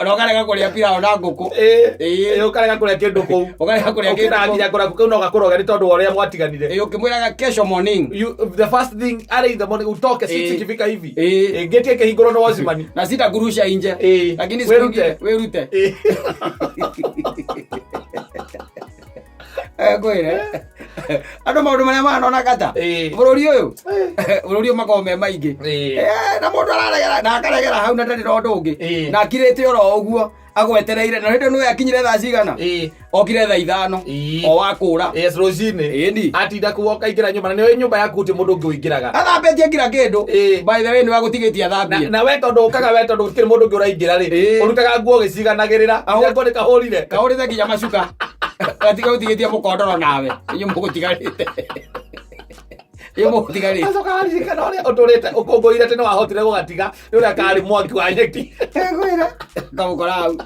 Na ũkarega kũrĩa pilau na ngũkũ. Ĩĩ. Ĩĩ. Ĩĩ, ũkarega kũrĩa kĩndũ kũu. Ũkarega kũrĩa kĩndũ Ũkĩraga kũu. nginya kũraku kĩu no gakũroge nĩ tondũ wa ũrĩa mwatiganire. Ĩĩ, ũkĩmwĩraga kesho morning. You, the first thing early in the morning utoke 6 Ĩĩ. ikifika hivi. Ĩĩ. Ĩĩ, gate ĩkĩhingũrwo nĩ watchman. Na sitagurusha nje. Ĩĩ. Lakini siku Wĩrute. ingine wĩrute. Ĩĩ. Eh, ngwĩre andũ maũndũ marĩa manona kata Ĩĩ. bũrũri ũyũ bũrũri ũyũ makoragwo me maingĩ Ĩĩ. Eh, na mũndũ araregera na akaregera hau na ndarĩ na ũndũ ũngĩ Ĩĩ. na akirĩte oro ũguo agwetereire na hĩndĩ nĩwe akinyire thaa cigana Ĩĩ. okire thaa 5 Ĩĩ. o wakũra. Yes, rũcinĩ. Ĩni. Atinda kũu ũkaingĩra nyũmba na nĩwe nyũmba yaku gũtirĩ mũndũ ũngĩ ũingĩraga. Athambĩtie nginya kĩndũ. Ĩĩ. By the way, nĩ wagũtigĩtie athambie. Na we tondũ ũkaga we tondũ gũtirĩ mũndũ ũngĩ ũraingĩra rĩ, Ĩĩ. ũrutaga nguo ũgĩciganagĩrĩra. Aho- Nguo nĩ kahũrire. Kahũrĩte nginya macuka gatiga gũtigĩtie mũkondoro nawe inyuĩ mũgũtigarĩte, inyuĩ mũgũtigarĩte. Acoka aririkana ũrĩa ũtũrĩte ũkũngũĩire atĩ nĩ wahotire gũgatiga nĩ ũrĩa karĩ mwaki wa nyeki. Ngwĩra kamũkora hau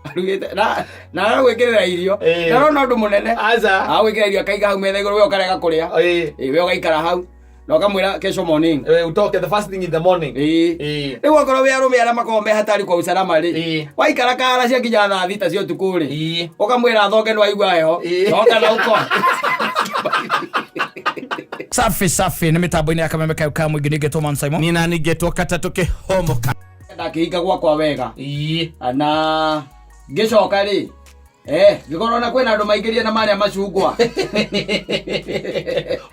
arugĩte na aragwĩkĩrĩra irio. Ĩĩ. Na rona ũndũ mũnene. Aca. Agwĩkĩra irio akaiga hau metha igũrũ, we ũkarega kũrĩa. Ĩĩ. Ĩĩ, we ũgaikara hau na ũkamwĩra kesho morning. Ĩĩ, utoke the first thing in the morning. Ĩĩ. Ĩĩ. Rĩu okorwo wĩ arũme arĩa makoragwo me hatari kwa usalama rĩ, Ĩĩ. waikara kara cia nginya thaa 6 cia ũtukũ rĩ, Ĩĩ. ũkamwĩra thonge nĩ waigua heho. Ĩĩ. Coka na ũko. Safi safi nä mä tambo-inä ya kameme kau ka må ingä nä ngetwo Man Simon. Nina ningetwo katatũ kĩhomoka. Ndakĩhinga gwakwa wega Ĩĩ. Na ngĩcoka rĩ, ngĩkorwo na kwĩna andũ maingĩrie na marĩa macungwa.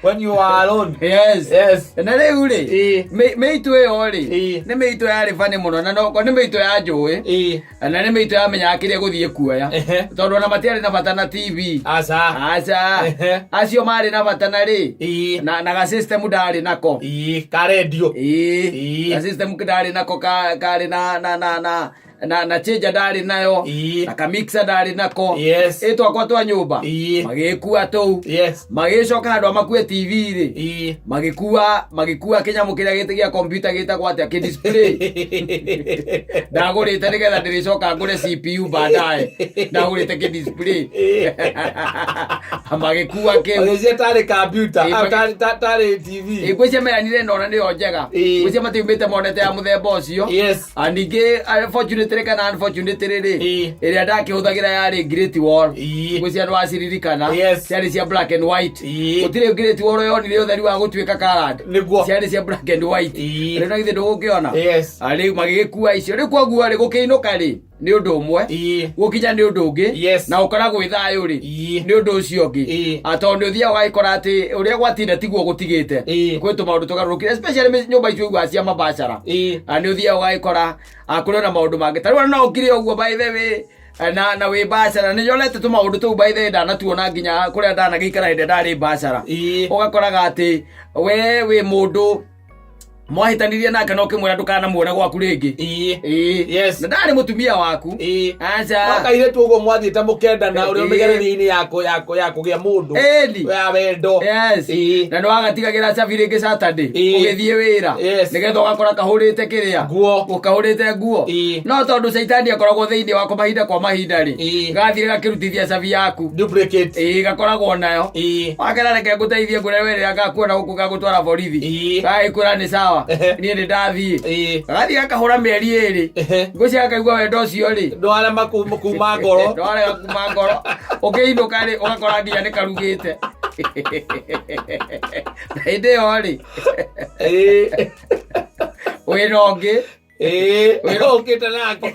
When you are alone. Yes. Yes. Na rĩu rĩ, Ĩĩ. mĩitũ ĩyo rĩ, Ĩĩ. nĩ mĩitũ yarĩ bani mũno na nĩ mĩitũ ya njũĩ Ĩĩ. na nĩ mĩitũ yamenyaga kĩrĩa gũthiĩ kuoya, Ehe. tondũ ona matiarĩ na bata na TV. Aca. Aca. Ehe. Acio marĩ na bata na rĩ, Ĩĩ. na ga system ndarĩ nako. Ĩĩ. Ka radio. Ĩĩ. Ĩĩ. Ga system ndarĩ nako karĩ na changer ndarĩ nayo, Ĩĩ. na kamixer ndarĩ nako. Yes. Ĩ twakwa twa nyũmba, Ĩĩ. magĩkua tũu. Yes. Magĩcoka handũ a makue TV rĩ, Ĩĩ. magĩkua kĩnyamũ kĩrĩa gĩtĩ gĩa computer gĩtagwo atĩa, kĩ display ndagũrĩte nĩgetha ndĩrĩcoka ngũre CPU baadaye, ndagũrĩte kĩ display, magĩkua kĩu. Magĩcia tarĩ computer. Ĩĩ, Ah, tarĩ TV. Ngwĩcia meranire nona nĩyo njega. Ĩĩ. Ngwĩcia matiumĩte monete ya mũthemba ũcio. Yes. Ah, ningĩ fortunately kana unfortunately rĩ, Ĩĩ. ĩrĩa ndakĩhũthagĩra yarĩ Great Wall. Ĩĩ. Ngwĩcia nĩwaciririkana. Yes. Ciarĩ cia black and white. Ĩĩ. Gũtirĩ Great Wall yonire ũtheri wa gũtuĩka colored. Nĩguo. Ciarĩ cia black and white. Ĩĩ. Rĩu na githĩ ndũgũkĩona? Yes. Ah, rĩu magĩgĩkua icio rĩu, koguo rĩ, gũkĩinũka rĩ nĩ ũndũ ũmwe, Ĩĩ. gũkinya nĩ ũndũ ũngĩ, Yes. na ũkoragwo wĩ thayũ rĩ Ĩĩ. nĩ ũndũ ũcio ũngĩ. Ĩĩ. Ah, tondũ nĩ ũthiaga ũgagĩkora atĩ ũrĩa gwatinda tiguo gũtigĩte. Ĩĩ. Kwĩ tũmaũndũ tũgarũrũkire, especially nyũmba icio iguaga cia mabacara. Ĩĩ. Ah, nĩ ũthiaga ũgagĩkora, ah, kũrĩ ona maũndũ mangĩ ta rĩu ona no ũkire ũguo, by the way, na wĩ bacara nĩ nyonete tũmaũndũ tũu, by the way, ndanatuona nginya kũrĩa ndanagĩikara hĩndĩ ĩrĩa ndarĩ bacara. Ĩĩ. Ũgakoraga atĩ we wĩ mũndũ mwahĩtanirie nake no kĩmwĩra ndũkanamuone gwaku rĩngĩ. Ĩĩ. Ĩĩ. Yes. Na ndarĩ mũtumia waku. Ĩĩ. Aca. No kairĩtu ũguo mwathiĩte mũkendana ũrĩa Ĩĩ. mĩgererio-inĩ ya kũgĩa mũndũ Ĩni. ya wendo. Yes. Ĩĩ. Na nĩ wagatigagĩra cabi rĩngĩ Saturday Ĩĩ. ũgĩthiĩ wĩra, Yes. nĩgetha ũgakora kahũrĩte kĩrĩa Nguo. ũkahũrĩte nguo. Ĩĩ. No tondũ caitani akoragwo thĩinĩ wako mahinda kwa mahinda rĩ, Ĩĩ. gathire gakĩrutithia cabi yaku. Duplicate. Ĩĩ, gakoragwo nayo. Ĩĩ. Wakera reke ngũteithie ngũre we rĩrĩa ngakuona gũkũ gagũtwara borithi. Ĩĩ. Gagĩkwĩra nĩ sawa. Ehe. Niĩ nĩ ndathiĩ. Ĩĩ. Gagathiĩ gakahũra mĩeri 2. Ehe. Ngwĩciria gakaigua wendo ũcio rĩ Ndwarema kuma ngoro. Ndwarega kuma ngoro. Ũkĩinũka rĩ, ũgakora nginya nĩ karugĩte. Na hĩndĩ ĩyo rĩ, Ĩĩ. wĩna ũngĩ. Ĩĩ. Wĩra- Ũkĩte nake.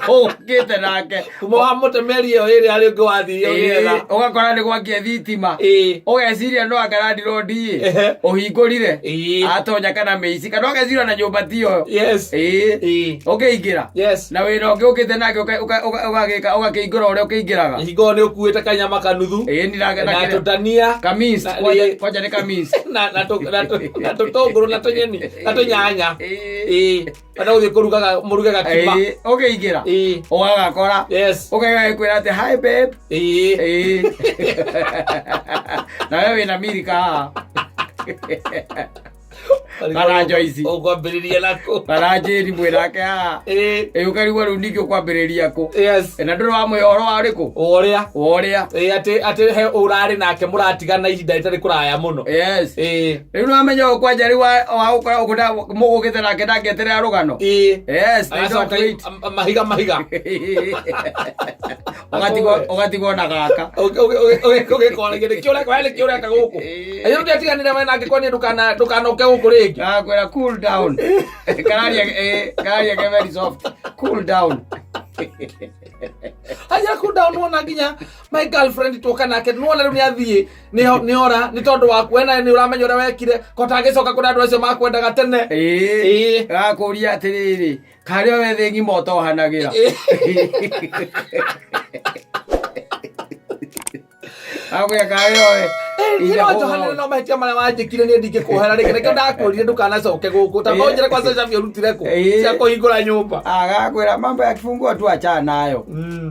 Ũkĩte nake. Kuma wa mũtemeri ĩyo ĩrĩ arĩ ũngĩ wathiĩ ũgĩetha. Ĩĩ, ũgakora nĩ gwakia thitima. Ĩĩ. Ũgeciria no akarandirondi. Ehe. Ũhingũrire. Ĩĩ. Atonya kana mĩici kana ũgeciria na nyũmba tiyo. Yes. Ĩĩ. Ĩĩ. Ũkĩingĩra Yes. na wĩra ũngĩ ũkĩte nake ũgagĩka ũgakĩingũra ũrĩa ũkĩingĩraga. Hingo nĩ ũkuĩte kanyama kanuthu. Ĩĩ ni Na tũtania. kamis. Ĩĩ. Kwanja nĩ kamis. Na tũtũngũrũ na tũnyeni na tũnyanya. Ĩĩ. Ĩĩ. Kana ũthiĩ kũrugaga mũruge gakima. Ĩĩ, ũkĩingĩra Ĩĩ. ũgagakora. Yes. Ũgagĩkwĩra atĩ hi babe. Ĩĩ. Ĩĩ. Na we wĩna milika haha. Kana Joyce. Ũkwambĩrĩria nakũ? Kana Jane mwĩrake haha. Ĩĩ. Ĩ ũkarigwo rĩu ningĩ ũkwambĩrĩria kũ? Yes. Na ndũrĩ wamwĩra ũhoro wa ũrĩkũ? Ũrĩa. Wa ũrĩa. Ĩĩ, atĩ he ũrarĩ nake mũratigana ihinda rĩtarĩ kũraya mũno. Yes. Ĩĩ. Rĩu nĩwamenya ũyũ kwanja rĩu wa gũkora ũkũnda mũgũkĩte nake ndangĩeterera rũgano. Ĩĩ. Yes, they don't Agacoka wait. mahiga mahiga. Ũgatigwo na gaka. Ũgĩkoragia nĩkĩ ũreka we nĩkĩ ũreka gũkũ. Ayo ndiatiganire we nake kwani ndukanoke gũkũ rĩngĩ. Gakwĩra cool down. Kararia kararia ke very soft. Cool down. Haya cool down wona nginya my girlfriend tuoka nake nĩwona rĩu nĩathiĩ nĩora nĩ tondũ waku we nawe nĩ ũramenya ũrĩa wekire ko tangĩcoka kũrĩ andũ acio makwendaga tene. Ĩĩ. Ĩĩ. Gakũria atĩrĩrĩ, karĩ o wethe ng'ima ũtohanagĩra. Akwĩra karĩ o we. Niĩ no njohanĩre no mahĩtia marĩa wanjĩkire niĩ ndingĩkuohera rĩngĩ nĩkĩo ndakwĩrire ndũkanacoke gũkũ ta Ĩĩ. ũnjĩre kwa Sasha ũrutire kũ Ĩĩ. cia kũhingũra nyũmba. Agakwĩra mambo ya kifunguo tu achana nayo.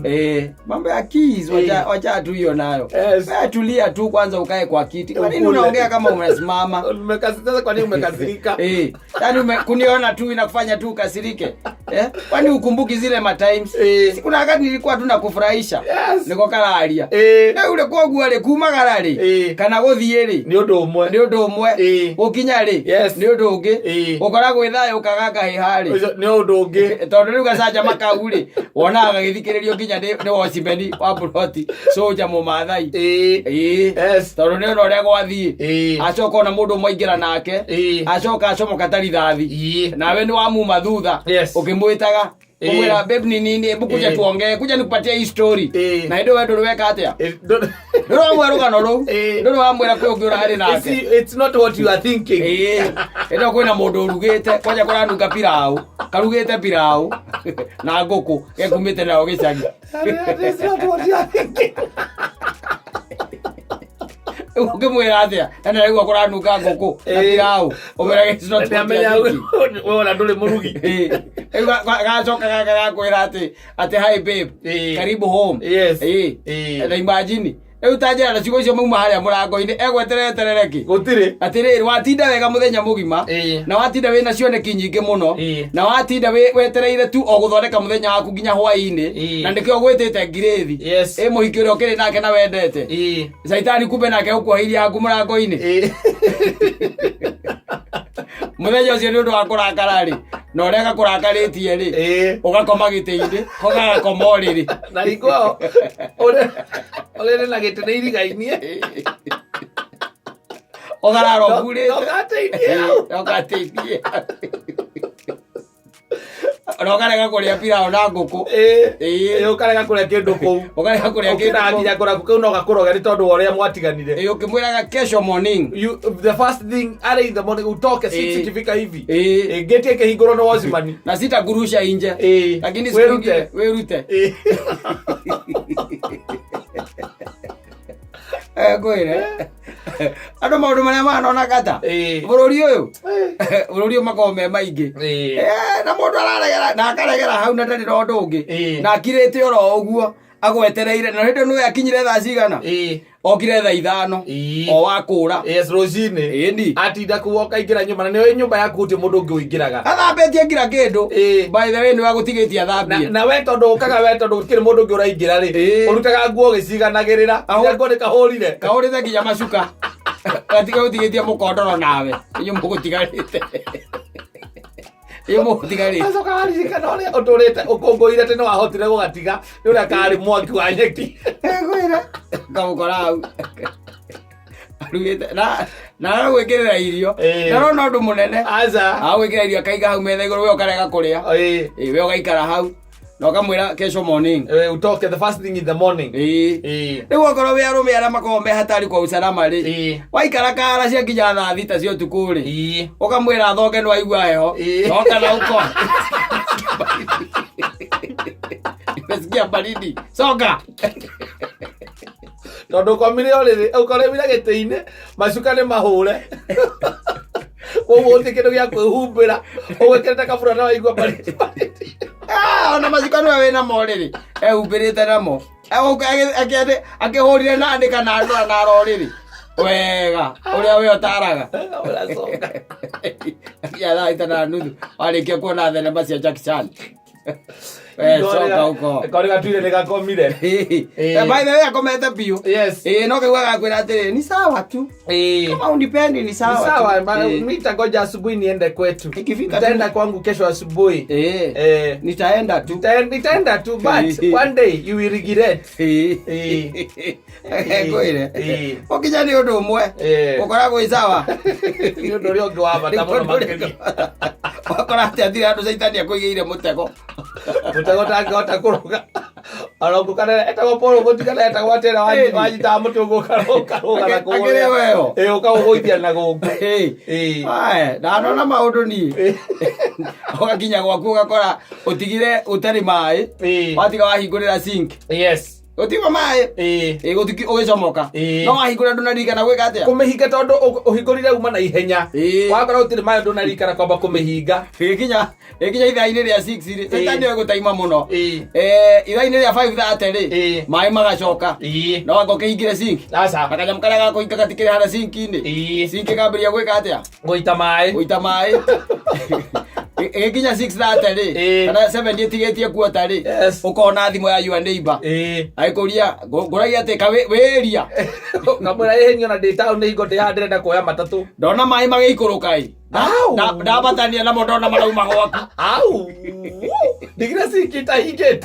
Eh, mambo ya keys wacha wacha tu hiyo nayo. Yes. Wewe tulia tu kwanza ukae kwa kiti. Kwa nini Ukule. unaongea kama umesimama? Sasa kwa nini umekasirika? Yaani kuniona tu inakufanya tu ukasirike. Kwani ukumbuki zile ma times? Si kuna wakati nilikuwa tu nakufurahisha. Yes. Niko kararia. Na ule koguo rĩ kumagara rĩ kana gũthiĩ rĩ Nĩ ũndũ ũmwe. nĩ ũndũ ũmwe gũkinya rĩ Yes. nĩ ũndũ ũngĩ gũkora gwĩ thayũ ũkaga ngahĩha rĩ Ũcio nĩ ũndũ ũngĩ. Tondũ rĩu gacanjama kau rĩ wonaga gagĩthikĩrĩrio nginya nĩ watchman wa buroti soja mũmathai. Ĩĩ. Yes. Tondũ nĩ ona ũrĩa gwathiĩ. Acoka ona mũndũ ũmwe aingĩra nake. Acoka acomoka ta rithathi. Nawe nĩ wamuma thutha. Yes. Ũkĩmwĩtaga ũmwĩra babe ni nini hebu kuja tuongee kuja nikupatie hii story. Na hĩndĩ we ndũrĩ weka atĩa? Ndũrĩ wamwĩra rũgano rũu? Ndũrĩ wamwĩra kwĩ ũngĩ ũrarĩ nake? It's not what you are thinking. Ĩĩ. Ĩno kwĩna mũndũ ũrugĩte kwanja kũranunga pilau karugĩte pilau na ngũkũ gekumĩte nayo gĩcagi. It's not what you are thinking. Rĩu ũngĩmwĩra atĩa na nĩaraigua kũranunga ngũkũ na pilau ũmwĩra it's not what you are Nĩamenya thinking. we ona ndũrĩ mũrugi. Ĩĩ. Rĩu gacoka gaka gakwĩra atĩ hi babe. Karibu home. Yes. Ĩĩ. Na imagine rĩu ta njĩra na ciugo icio mauma harĩa mũrango-inĩ egwetereterere kĩ? Gũtirĩ. Atĩrĩrĩ watinda wega mũthenya mũgima. Na watinda wĩna cioneki nyingĩ mũno. Na watinda wetereire tu o gũthondeka mũthenya waku nginya hwaĩ-inĩ. Na nĩkĩo gwĩtĩte ngirĩthi. Yes. Ĩ mũhiki ũrĩa ũkĩrĩ nake na wendete. Caitani kumbe nake ũkuoheirie haku mũrango-inĩ. Mũthenya ũcio nĩ ũndũ wa kũrakara rĩ na ũrĩa gakũrakarĩtie rĩ ũgakoma gĩtĩ-inĩ ko gagakoma ũrĩrĩ. Na hingo ũrĩrĩ na gĩtĩ nĩ irigainie. Ũkarara ũhurĩte. Ndũgateithie hau. Ndũgateithie. Na ũkarega kũrĩa pilau na ngũkũ. Ĩĩ, ũkarega kũrĩa kĩndũ kũu. Ũkarega kũrĩa kĩndũ Ũkĩraga kũu. nginya kũraku kĩu no gakũroge nĩ tondũ wa ũrĩa mwatiganire. Ĩĩ, ũkĩmwĩraga kesho morning. You, the first thing early in the morning utoke 6 ikifika hivi. Gate ĩkĩhingũrwo nĩ watchman. Na sitagurusha nje. Lakini siku Wĩrute. ingine wĩrute. Ngwĩre andũ maũndũ marĩa manona kata bũrũri ũyũ bũrũri ũyũ makoragwo me maingĩ. Na mũndũ araregera na akaregera hau na ndarĩ na ũndũ ũngĩ na akirĩte oro ũguo agwetereire na hĩndĩ nĩwe akinyire thaa cigana? Okire thaa 5 o wakũra. Yes, rũcinĩ. Ĩni. Atinda kũu okaingĩra nyũmba na nĩwe nyũmba yaku gũtirĩ mũndũ ũngĩ ũingĩraga. Athambĩtie nginya kĩndũ. By the way nĩwe agũtigĩtie athambie. Na we tondũ ũkaga we tondũ gũtirĩ mũndũ ũngĩ ũraingĩra rĩ ũrutaga nguo ũgĩciganagĩrĩra. Nginya nguo nĩ kahũrire. Kahũrĩte nginya macuka. Gatiga gũtigĩtie mũkondoro nawe. Inyuĩ mũgũtigarĩte. Inyuĩ mũgũtigarĩte. Acoka waririkana ũrĩa ũtũrĩte ũkũngũĩire atĩ nĩwahotire gũgatiga nĩ ũrĩa karĩ mwaki wa nyeki. Ngwĩra. Kamũkora hau. Arugĩte na aragwĩkĩrĩra irio. Ndarona ũndũ mũnene. Aca. Agwĩkĩra irio akaiga hau metha igũrũ we ũkarega kũrĩa. We ũgaikara hau. Na ũkamwĩra kesho morning. Utoke the first thing in the morning. Rĩu okorwo wĩ arũme arĩa makoragwo me hatari kwa usalama rĩ waikara kara cia nginya thaa 6 cia ũtukũ rĩ ũkamwĩra athonge nĩ waigua heho. Coka na uko. Nimesikia baridi. Soka. Tondũ ũkomire ũrĩrĩ, ũkoremire gĩtĩ-inĩ, macuka nĩ mahũre. Koguo gũtirĩ kĩndũ gĩa kwĩhumbĩra, ũgwĩkĩrĩte kabura na waigua baridi. Ona macuka nĩwe wĩna mo rĩrĩ, ehumbĩrĩte namo. Akĩhũrire na andĩka na andũ na arorĩrĩ. Wega ũrĩa we ũtaraga. Ũracoka. Ya thaa ita na nuthu warĩkia kuona thenema cia Jackie Chan. We coka huko. Karĩ gatuire nĩ gakomire. Eh, by the way akomete biũ. Yes. Ĩĩ no kaigua gakwĩra atĩrĩ ni sawa tu. Eh. Kama unipendi ni Ni sawa. sawa, tu. ma- mi nitangoja asubuhi niende kwetu. Ikifika Nitaenda kwangu kesho asubuhi. Eh. Eh. Nitaenda tu. Nitaenda tu but one day you will regret. Eh. Ngwĩre. Eh. Ũkinya nĩ ũndũ ũmwe. Eh. Ũkoragwo ĩ sawa. Nĩ ũndũ ũrĩa ũngĩ wa bata mũno makĩria. Wakora atĩ athire handũ caitani akũigĩire mũtego. Mũtego ũtangĩhota kũrũga. Ona ũngũkana etagwo Paul mũtigana etagwo atĩra wanyitaga mũtĩ ũguo ũkarũga na kũrĩa. Akĩrĩ weo. Ĩĩ ũkaũgũithia na gũkũ. Ĩĩ. Ĩĩ. Ae, ndanona maũndũ niĩ. Ũgakinya gwaku ũgakora ũtigire ũtarĩ maĩ. Ĩĩ. Watiga wahingũrĩra sink. Yes. Gũtiuma maĩ. Ĩĩ. Ĩĩ gũtiki ũgĩcomoka. Ĩĩ. No wahingũra ndũnaririkana gwĩka atĩa? Kũmĩhinga tondũ ũhingũrire uma na ihenya. Ĩĩ. Wakora gũtirĩ maĩ ndũnaririkana kwamba kũmĩhinga. Ĩgĩkinya ĩgĩkinya ithaa-inĩ rĩa 6 rĩ. Caitani oĩ gũtaima mũno. Ĩĩ. Eh, ithaa-inĩ rĩa 5:30 rĩ. Ĩĩ. Maĩ magacoka. Ĩĩ. No anga ũkĩhingĩre sink. Aca. Gakanyamũ karĩa gakũhinga gatikĩrĩ harĩa sink-inĩ. Ĩĩ. Sink ĩkambĩrĩria gwĩka atĩa? Gũita maĩ. Gũita maĩ. Ĩgĩkinya 6:30 rĩ. Ĩĩ. Kana 7 ĩtigĩtie kuota rĩ. Yes. Ũkona thimũ ya your neighbor. Ĩĩ. Agĩkũria ngũragia atĩ ka wĩria. Kamwĩra ĩhĩ niĩ ona ndĩ taũni hingo ndĩ haha ndĩrenda kuoya matatũ. Ndona maĩ magĩikũrũka ĩ. Au. Ndabatania namo ndona marauma gwaku. Au. Ndigire sinki itahingĩte.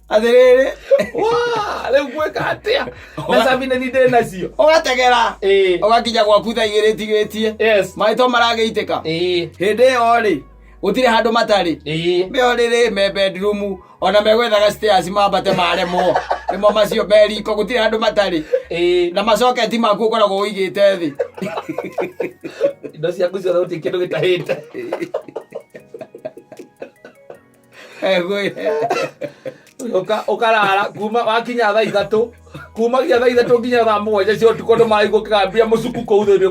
Atĩrĩrĩ. Wa, rĩu ngwĩka atĩa? Na cabi nĩ niĩ ndĩ nacio. Ũgategera. Ĩĩ. Ũgakinya gwaku thaa igĩrĩ ĩtigĩtie. Yes. Maĩ to maragĩitĩka. Ĩĩ. Hĩndĩ ĩyo rĩ, gũtirĩ handũ matarĩ. Ĩĩ. Me ũrĩrĩ, me bedroom, ona megwethaga stairs mambate maremwo. Nĩmo macio me riko, gũtirĩ handũ matarĩ. Ĩĩ. Na macoketi maku ũkoragwo ũigĩte thĩ. Indo ciaku ciothe gũtirĩ kĩndũ gĩtahĩte. Ngwĩre. Ũkarara kuma wakinya thaa ithatũ kumagia thaa ithatũ nginya thaa mũgwanja cia ũtukũ andũ maraigua ũkĩgambia mũcuku kũu thĩinĩ.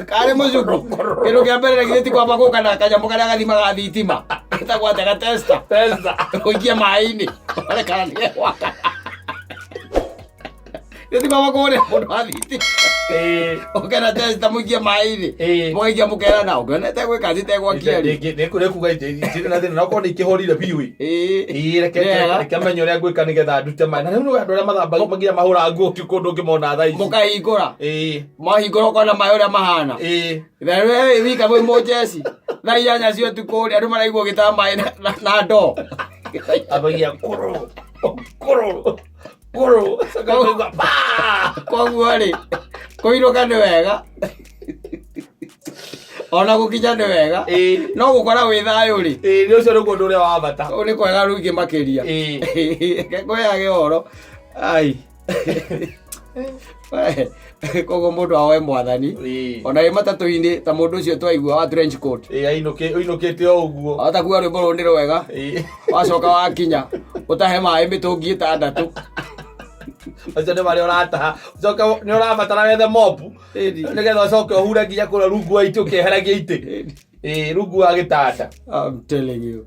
Karĩ mũcuku. Kĩndũ kĩa mbere githĩ ti kwamba gũka na kanyamũ karĩa gathimaga thitima. Getagwo atĩa gatesta. Pesa. Ũikie maĩ-inĩ. Ũrore kana nĩgegwaka. Githĩ ti kwamba kũhũrĩra mũndũ wa thitima. Ĩĩ. Ũke na testa mũikie maĩ-inĩ. Ĩĩ. Mũgaikia mũkerana ũngĩona ĩtegwĩka atĩ ĩtegwakia rĩ. Nĩ kuga itirĩ na thĩna no korwo nĩ ikĩhorire biũ ĩ. Ĩĩ. Ĩĩ, reke Wega. reke menye ũrĩa ngwĩka nĩgetha ndute maĩ. Na rĩu nĩ andũ arĩa mathambagia nginya mahũraga nguo ũtukũ ndũngĩmona thaa ici. Mũkahingũra. Ĩĩ. Mwahingũra ũkona maĩ ũrĩa mahana. Ĩĩ. We wika mwĩ mũjeci. Thaa inyanya cia ũtukũ rĩ andũ maraigua ũgĩtaha maĩ na ndoo. Ambagia kũrũ kũrũ kũrũ. Coka ũkaigua pa. Koguo rĩ kũinũka nĩ wega. Ona gũkinya nĩ wega. Ĩĩ. No gũkora wĩ thayũ rĩ. Ĩĩ, nĩ ũcio nĩguo ũndũ ũrĩa wa bata. Ũyũ nĩ kwega rũingĩ makĩria. Ĩĩ. Reke ngwĩyage ũhoro. Ai. Koguo mũndũ ahoe mwathani. Ĩĩ. Ona wĩ matatũ-inĩ ta mũndũ ũcio twaigua wa trench coat. Ĩĩ, ainũkĩte o ũguo. Ahota kuga rwĩmbo rũrũ nĩ rwega. Ĩĩ. Wacoka wakinya ũtahe maĩ mĩtũngi ĩtandatũ. Acio nĩ marĩa ũrataha. Ũcoke nĩ ũrabatara wethe mopu. Ĩni. Nĩgetha ũcoke ũhure nginya kũrĩa rungu wa itĩ ũkĩeheragia itĩ. Ĩĩ, rungu wa gĩtanda. I'm telling you.